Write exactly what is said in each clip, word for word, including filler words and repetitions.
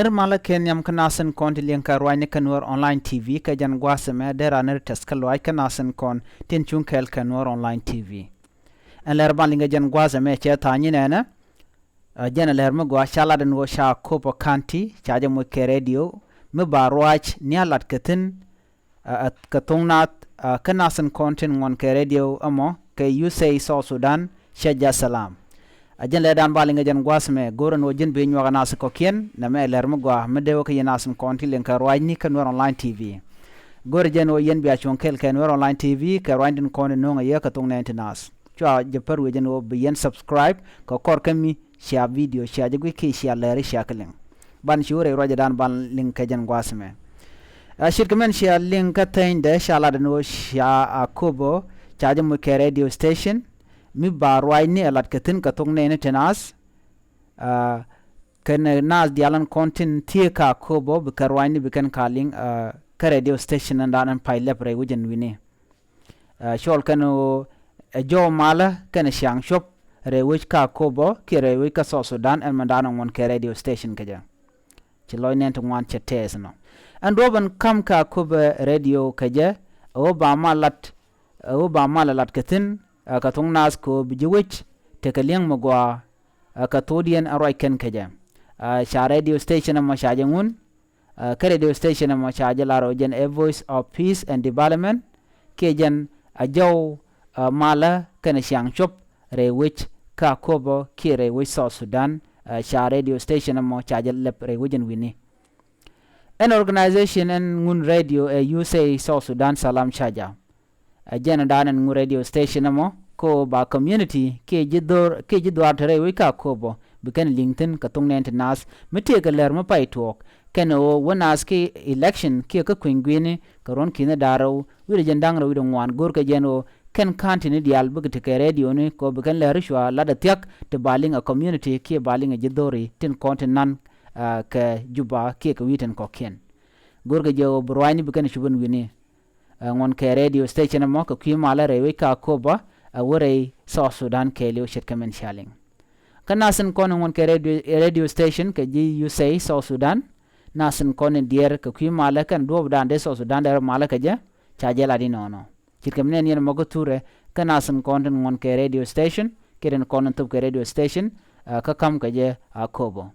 Nɛr malä kɛ nhiam kä nath tin kɔn ti liŋ kɛ ruacni kä Nuɛr Online T V, kɛ jɛn gua̱a̱th ɛmɛ dee raan ni ri tɛth kä lɔaac kä nath tin kɔn tin cuŋ kɛɛl kɛ Nuɛr Online T V. Ɛn lɛr ban liŋ kɛ jɛn gua̱a̱th ɛmɛ cɛ tha̱a̱ŋ nyin ɛnɛ. Ɛ, jɛn ɛ lɛr mi gɔaa ca lat ɛn ɣöö ca Akobo County ca jɛ moc kɛ radio mi ba ruac ni a lat kɛ thi̱n, ɛ, ɛ, kɛ thoŋ naath, ɛ, kä nath tin kɔn tin ŋuɔ̱n kɛ radio ɛmɔ kɛ U S A South Sudan, Shajja Salam. Ɛ jɛn lɛr dan ba liŋ kɛ jɛn gua̱a̱th ɛmɛ, go̱o̱rɛ ɛn ɣöö ji̱n bi nyuak ɛ nath kɔ̱kiɛn, nɛmɛ ɛ lɛr mi gɔaa mi dee wä kä yɛn nath tin kɔn ti liŋ kɛ ruacni kä Nuɛr Online T V. Go̱o̱rɛ jɛn ɣöö yɛn bia cuɔ̱ŋ kɛɛl kɛ Nuɛr Online T V kɛ ruacni tin kɔn ti no̱o̱ŋ ɛ yɛ kɛ thoŋ nɛɛni ti naath. Cua jɛ pär wi̱i̱ jɛn ɣöö bi yɛn subscribe kɛ kɔr kä mi cia video cia jɛ guic kiɛ cia lɛri cia kɛ liŋ. Ban ci wä rɛy ruacdan ban liŋ kɛ jɛn gua̱a̱th ɛmɛ. Ɛ, ce̱tkɛ min cia liŋ kä thɛnydɛ ca lat ɛn ɣöö ca Akobo ca jɛ moc kɛ radio station mi ba ruacni ɛ lat kɛ thi̱n kɛ thoŋ nɛɛni ti naath. Ɛ, kɛnɛ naath diaal ɛn kɔn tin thieek kä Akobo bi kɛn ruacni bi kɛn ka liŋ, ɛ, kä radio station ɛn dan ɛn pay lɛp rɛy wec ɛn wi̱ni. Ɛ, cɔl kɛn ɣöö ɛ jɔw malä kɛnɛ ciaŋ cuɔp rɛy wec kä Akobo kiɛ rɛy wec kä South Sudan ɛn mɛn dan ɛ ŋuɔ̱n kɛ radio station kɛ jɛ. Ci lɔc nɛɛni ti ŋuan cɛ tɛɛth nɔ. Ɛn duɔ̱ɔ̱p ɛn ka̱m kä Akobo radio kɛ jɛ, ɛ ɣöö ba mal lat, ɛ ɣöö ba mal ɛ lat kɛ thi̱n, ɛ, kɛ thoŋ naath kɛ ɣöö bi ji̱ wec tekɛ li̱eŋ mi gɔaa, ɛ, kɛ thokdiɛn ɛ ruac kɛn kɛ jɛ. Ɛ, ca radio station ɛmɔ ca jɛ ŋun, ɛ, kä radio station ɛmɔ ca jɛ lar ɣöö jɛn ɛ Voice of Peace and Development, kiɛ jɛn ɛ jɔw, ɛ, malä kɛnɛ ciaŋ cuɔp rɛy wec kä Akobo kiɛ rɛy wec South Sudan, ɛ, ca radio station ɛmɔ ca jɛ lɛp rɛy wec ɛn wi̱ni. Ɛn organization ɛn ŋun radio ɛ U S A South Sudan Salam Shajja. Ɛ jɛn dan ɛn ŋun radio station ɛmɔ ko ba community kiɛ ji̱ dhor, kiɛ ji̱ dhuaar te rɛy wec kä Akobo bi kɛn li̱ŋ thi̱n kɛ thoŋ nɛɛni ti naath mi tëëkɛ lɛr mi pay tuɔɔk kɛnɛ ɣöö wä naath ki election kiɛ kä kui̱ny gui̱ni kɛ ruɔ̱n ki̱ni da̱ŋ rɛw wi̱cdɛ jiɛn da̱ŋ rɛw wi̱cdɛ ŋuan, go̱o̱rkɛ jɛn ɣöö kɛn countyni diaal bikɛ tekɛ radioni kɛ ɣöö bi kɛn lɛr cua lat ɛ thia̱k ti ba liŋ ɛ community kiɛ ba liŋ ɛ ji̱ dhori tin kɔn ti nan, ɛ, kɛ Juba kiɛ kɛ wi̱i̱ tin kɔ̱kiɛn. Go̱o̱rkɛ jɛ ɣöö bi ruaacni bi kɛn cup ɛn wi̱ni. Ɛ, ŋuɔ̱n kɛ radio station ɛmɔ kɛ kui̱ malä rɛy wec kä Akobo, ɛ, wä rɛy South Sudan kɛɛliw ce̱tkɛ min cia liŋ. Kä nath tin kɔn ŋuɔ̱n kɛ radio, radio station kɛ ji̱ U S A South Sudan, nath tin kɔn in diɛɛr kɛ kui̱ malä kɛn duɔ̱ɔ̱pdan dee South Sudan dɛr malä kɛ jɛ, ca jɛ lat inɔnɔ. Ce̱tkɛ min nɛn yɛn mɔ kä thurɛ kä nath tin kɔn tin ŋuɔ̱n kɛ radio station kiɛ tin kɔn in thop kɛ radio station, ɛ, kä ka̱m kɛ jɛ Akobo.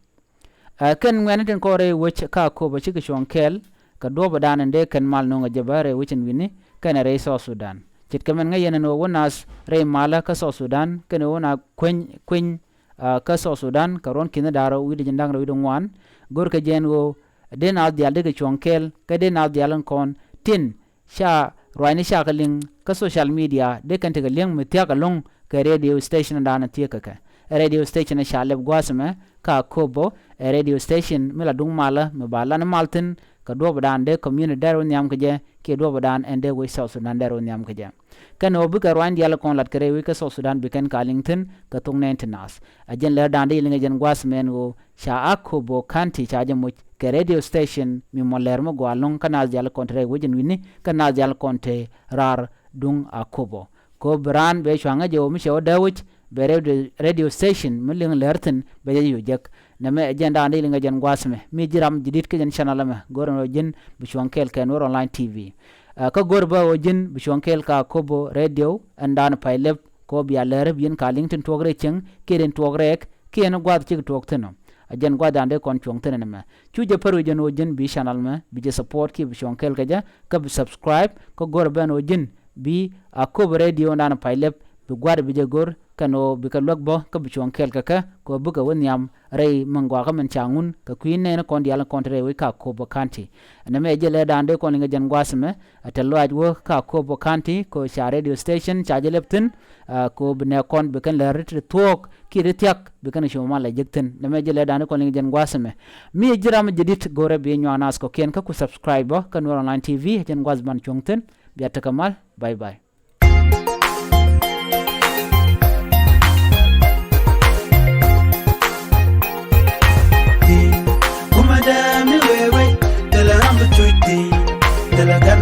Ɛ, kɛn ŋuɛ̈ni tin kɔn rɛy wec kä Akobo cikɛ cuɔ̱ŋ kɛɛl kɛ duɔ̱ɔ̱pdan in dee kɛn mal no̱o̱ŋ ɛ jɛ bä rɛy wec ɛn wi̱ni kɛnɛ rɛy South Sudan. Ce̱tkɛ min ŋäc yɛn ɛn ɣöö wä naath rɛy malä kä South Sudan kɛnɛ wä naath kueny, kueny, ɛ, kä South Sudan kɛ ruɔ̱n ki̱ni da̱ŋ rɛw wi̱cdɛ jiɛn da̱ŋ rɛw wi̱cdɛ ŋuan. Go̱o̱rkɛ jɛ ɛn ɣöö dee naath diaal dee kɛ cuɔ̱ŋ kɛɛl kä dee naath diaal in kɔn tin ca ruaacni ca kɛ liŋ kä social media dee kɛn tekɛ li̱eŋ mi thia̱k ɛlɔ̱ŋ kɛ radio station dan thiek kɛ kɛ. Ɛ radio station ca lɛp gua̱a̱th ɛmɛ kä Akobo, ɛ radio station mi la duŋ malä mi ba lan mal thi̱n kɛ duɔ̱ɔ̱pdan dee community dɛr wä nhiam kɛ jɛ kiɛ duɔ̱ɔ̱pdan ɛn dee wec South Sudan dɛr wä nhiam kɛ jɛ. Kɛn ɣöö bikɛ ruaacni diaal kɔn lat kɛ rɛy wec kä South Sudan bi kɛn ka liŋ thi̱n kɛ thok nɛɛni ti naath. Ɛ jɛn lɛr dan dee liŋ ɛ jɛn gua̱a̱th ɛmɛ ɛn ɣöö ca Akobo County ca jɛ moc kɛ radio station mi mɔ lɛr mi gɔaa ɛlɔ̱ŋ kä naath diaal kɔn te rɛy wec ɛn wi̱ni kä naath diaal kɔn te raar duŋ Akobo. Kɛ ɣöö bi raan bɛ cua̱ŋä jɛ ɣöö mi cɛ wä dee wec bɛ radio, radio station mi liŋ lɛr thi̱n bɛ jɛ yo̱ jek. Nɛmɛ ɛ jɛn dan dee liŋ ɛ jɛn gua̱a̱th ɛmɛ. Mi ji̱ ram ji̱ di̱t kä jɛn channel ɛmɛ, go̱o̱rɛ ɛn ɣöö ji̱n bi cuɔ̱ŋ kɛɛl kɛ Nuɛr Online T V. Ɛ, kä go̱o̱rɛ bä ɣöö ji̱n bi cuɔ̱ŋ kɛɛl kä Akobo radio ɛn dan pay lɛp kɛ ɣöö bia lɛr bi yɛn ka liŋ tin tuɔɔk rɛy cieŋ kiɛ tin tuɔɔk rɛɛk kiɛ ɛn gua̱a̱th cik tuɔɔk thi̱n ɔ. Ɛ jɛn gua̱a̱th dan dee kɔn cuɔ̱ŋ thi̱n ɛnɛmɛ. Cu jɛ pär wi̱c ɛn ɣöö ji̱n bi channel mɛ bi jɛ support kiɛ bi cuɔ̱ŋ kɛɛl kɛ jɛ kä bi subscribe, kä go̱o̱rɛ bä ɛn ɣöö ji̱n bi Akobo radio ɛn dan pay lɛp bi gua̱a̱th bi jɛ go̱r kɛn ɣöö bikɛ luäk bä kä bi cuɔ̱ŋ kɛɛl kɛ kɛ kɛ ɣöö bikɛ wä nhiam rɛy min gɔaa kä min ca ŋun kɛ kui̱ nɛɛni kɔn diaal kɔn te rɛy wec kä Akobo County. Ɛnɛmɛ ɛ jɛn lɛr dan dee kɔn liŋ ɛ jɛn gua̱a̱th ɛmɛ. Ɛ te lɔaac wä kä Akobo County kɛ ɣöö ca radio station ca jɛ lɛp thi̱n, ɛ, kɛ ɣöö bi nɛ kɔn bi kɛn lɛr ti thuɔ̱ɔ̱k kiɛ ti thia̱k bi kɛn cuɔ̱ŋ mal ɛ jek thi̱n. Nɛmɛ ɛ jɛn lɛr dan dee kɔn liŋ ɛ jɛn gua̱a̱th ɛmɛ. Mi ɛ ji̱ ram ji̱ di̱t go̱o̱rɛ bi nyuak naath kɔ̱kiɛn kä ku subscribe bä kä Nuɛr Online T V, ɛ jɛn gua̱a̱th ban cuɔ̱ŋ thi̱n. Bia tekɛ mal. Bye bye. Kuma dee mi wee wee, thilɛ ram bi cuc thi̱n, thilɛ gat